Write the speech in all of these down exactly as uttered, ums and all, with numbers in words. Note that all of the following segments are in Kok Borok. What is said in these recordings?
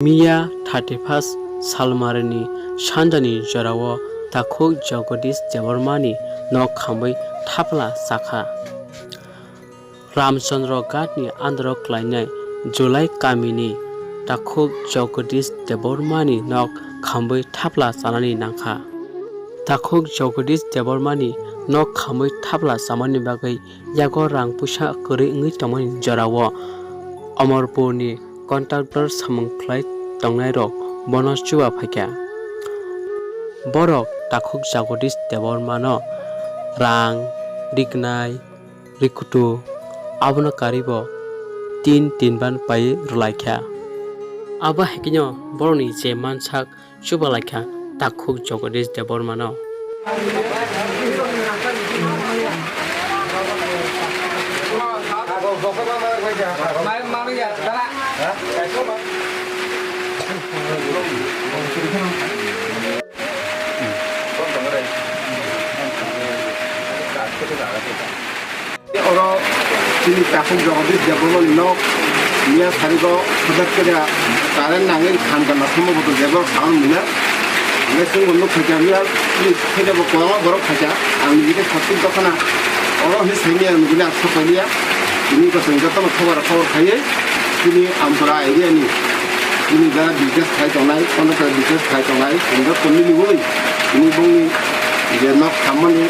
Miya thirty-first salmarini sanjani jorao takhuk Jagadish Debbarmani nok khamwi thapla chakha. Ramchandra Ghatni andro klainai Julai kamini takhuk Jagadish Debbarmani nok khamwi thapla chanani nangkha. Takhuk Jagadish Debbarmani nok khamwi thapla chamani bagwi yago rang puisa kwrwi wngwi tongmani jorao Amarpurni contractor samung khlai tongnairok bono chuba phaikha. Borok takhuk Jagadish Debbarmano rang, rignai, rikutu abono karwibo tin tinban paiwi rwlaikha. Abo haikhe borokni je mansak chuba laikha takhuk Jagadish Debbarmano. Oro chini takhuk Jagadish Debbarmani nok miya sarigo hwdwk khe current nangwi khamkha na sambo boto Debbar khamani na. Hwnkhe chwngbo nuk khaikha miya chini khaikha bo kwbangma borok khaikha. Ang nini khe satung tokha na. Oro hinwi saimanya nugwi ang sok pailiya. Tini bo chwng jotono khobor khobor khaiwi chini Ampura area ni chini jara business khai tongnai, kono business khai tongnai, chwng joto miliwi tini bongni je nok khammani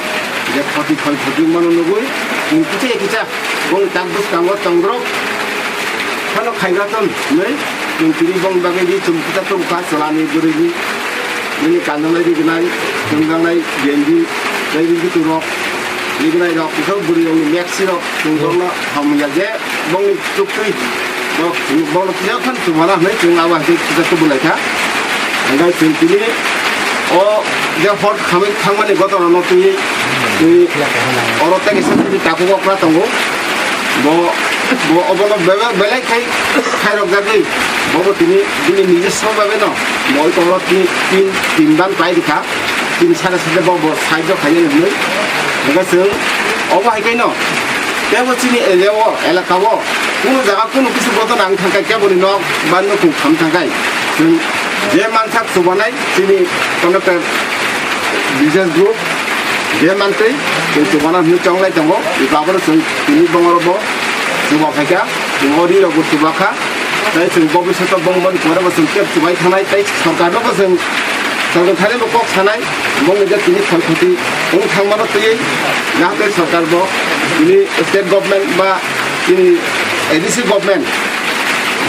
je khoti khoi khoti mano nugwi chwng kicha kicha bongni tak bwskango tongdrok phano khaijathon hinwi chwng tini bongni bagwi di chwng kicha tongkha chwlani bwrwini bini kanjaknai rignai, chwngjaknai bendi tei rigiturok, rignairok, bwswk bwrwirokni meksirok chwng borokno hamya je bongni chuktwi borok, borokno twijakphano chubana hinwi chwng abo hai khe kisa tubulaikha. Hwnkhai chwng tini o je hor khamwi thangmani gotorano twi, twi oro tei kisa tini takhuk okra tongo. Bo, bo obono bebe-, belai khai, khairokjagwi bobo tini bini nijoswo bagwino bo oi tonglo tin, tin, tin ban pai rikha. Tini sade sade bo, bo sahajyo khainani hwnwi. Hwnkhe chwng obo hai khaino teibo chini area o, elaka o kunu jaga kunu kisu bodol nang thangkha, keboni nok ba nukhung kham thangkha. Chwng je mansak chubanai chini contractor business group je mantwi chwng chubana hwnwi chonglai tongo. Iko aboro chwng tini bongoro bo chuba phaikha, chwng o ri rok bo chuba kha. Tei chwng bobiswto bongmani pore bo chwng tei chubai thanai tei sorkarno bo chwng, sorkar thani bo kok sanai, bongni je tini khoi khoti wng thangmano twiwi jahate sorkar bo tini state government ba tini A D C government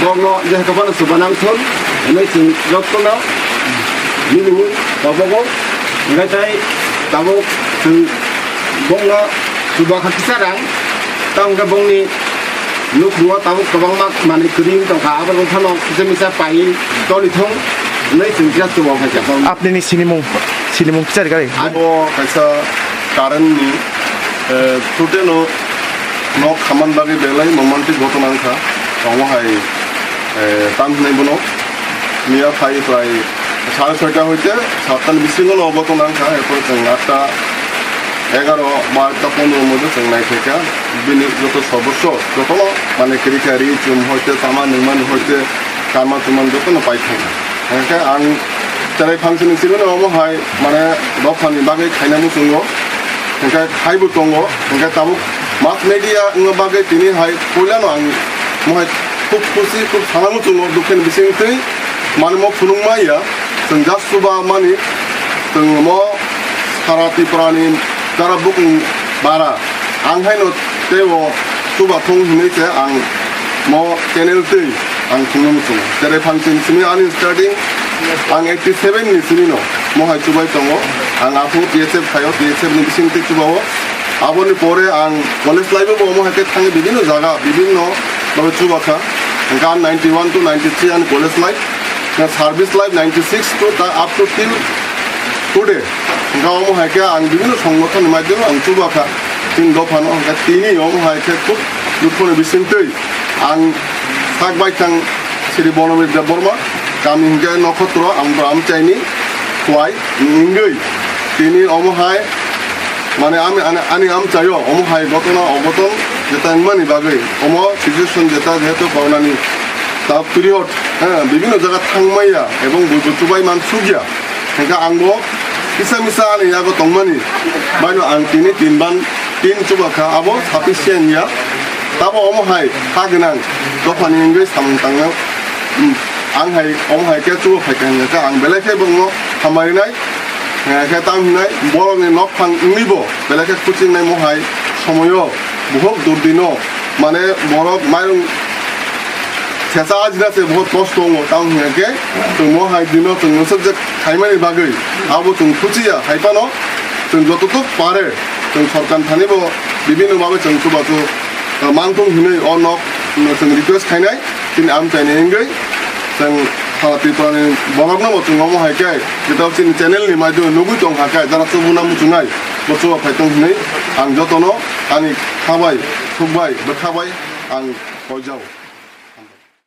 borokno je hakhwphano chuba nangthun hinwi chwng jotono miliwi tobogo. Hwnkhe tei tabuk chwng bongno chuba kha kisa rang, tamo hwnkhe bongni nukhungo tabuk kwbangma manwi kwrwi wng tongkha, abo wng phano kisa misa paiwi toni thung hinwi chwng kisa chuba phaikha. Apnini sinimung, sinimung kichari kari? Abo kaisa current ni, eh, total no nok khaman bagwi belai momantik ghotona wngkha. Omo hai, eh, tam hinwi bono miya phai prai sare soita hoite satta ni bisingo no ghotona wngkha. Erpor chwng atta, egaro, barta, pondro moddhe chwng naikhaikha. Bini joto sodosso jotono mane kwrwikha, ri chum hoite, tama nungmani hoite, kama chuman jotono paithangkha. Hwnkhe ang cherai phansini simi no omo hai mane dophani bagwi khaina muchungo, hwnkhe khaibo tongo, hwnkhe tabuk mass media wngma bagwi tini hai puilano ang mohai khub khusi, khub sana muchungo, dukhini bisingtwi manwi mo phunukma ya, chwng just chuba mani, chwng mo sara Tripurani jara bukung bara. Ang haino teibo chuba thung hinwi se ang mo channel twi ang thungna muchungo. Cherai phansini simi ani starting ang eighty seven ni simi no mo hai chubai tongo. Ang aphuno T S F khaio, T S F ni bising twi chubao. Aboni pore ang college life o bo mo hai khe thangwi bibinno jaga, bibinno babe chuba kha. Hwnkhe ang ninety one to ninety three ani college life. Service life ninety six to ta up to till today. Hwnkhe omo hai khe ang bibinno songothon ni maidhyamo ang chuba kha. Chini dophano hwnkhe tini omo hai khe khub dukhu ni bisingtwi ang sak baithang Sri Bonobir Debbarma, kami hwnkhe Nokhotro, Amchaini, Khwai, ni wngwi tini omo hai, mane, ami, ani, ani amchaio omo hai ghotona ogoton jeta wngmani bagwi, omo situation jeta jehetu corona ni Tough period, eh, bibinno jaga thangmaya ebong boibo chubai mansukya. Hingkhe angbo kisa misa ani yago tongmani baino ang tini tin ban, tin chuba kha, abo sufficient ya. Tabo omo hai ha gwnang dophani wngwi samung tangno, hmm, ang hai omo hai khe chuba phaikha hingkhe ang belai khe bongno hambai nai. Eh, khe tamo hinai borokni nokphang wngwibo belai khe kuching nai mohai somoyo bohok durdino, mane borok mairung thecha ajina se bohok kosto wngo, tamo hinkhe chwng mohai dino chwng nwswk je khaimani bagwi abo chwng kuchiya, hai phano chwng jototok pare chwng sorkar thani bo bibinno babe chwng chubachu, eh, manthung hinwi o nok no chwng request khainai. Chini amchaini wngwi chwng Sara Tripurani borokno bo chwng omo hai khe, jeta chini channel ni maidagwi nugwi tong kha khe, jara chubuna muchungnai bo chuba phai tong hinwi ang jotono ani khabai, thukbai, bwkhabai ang koijao.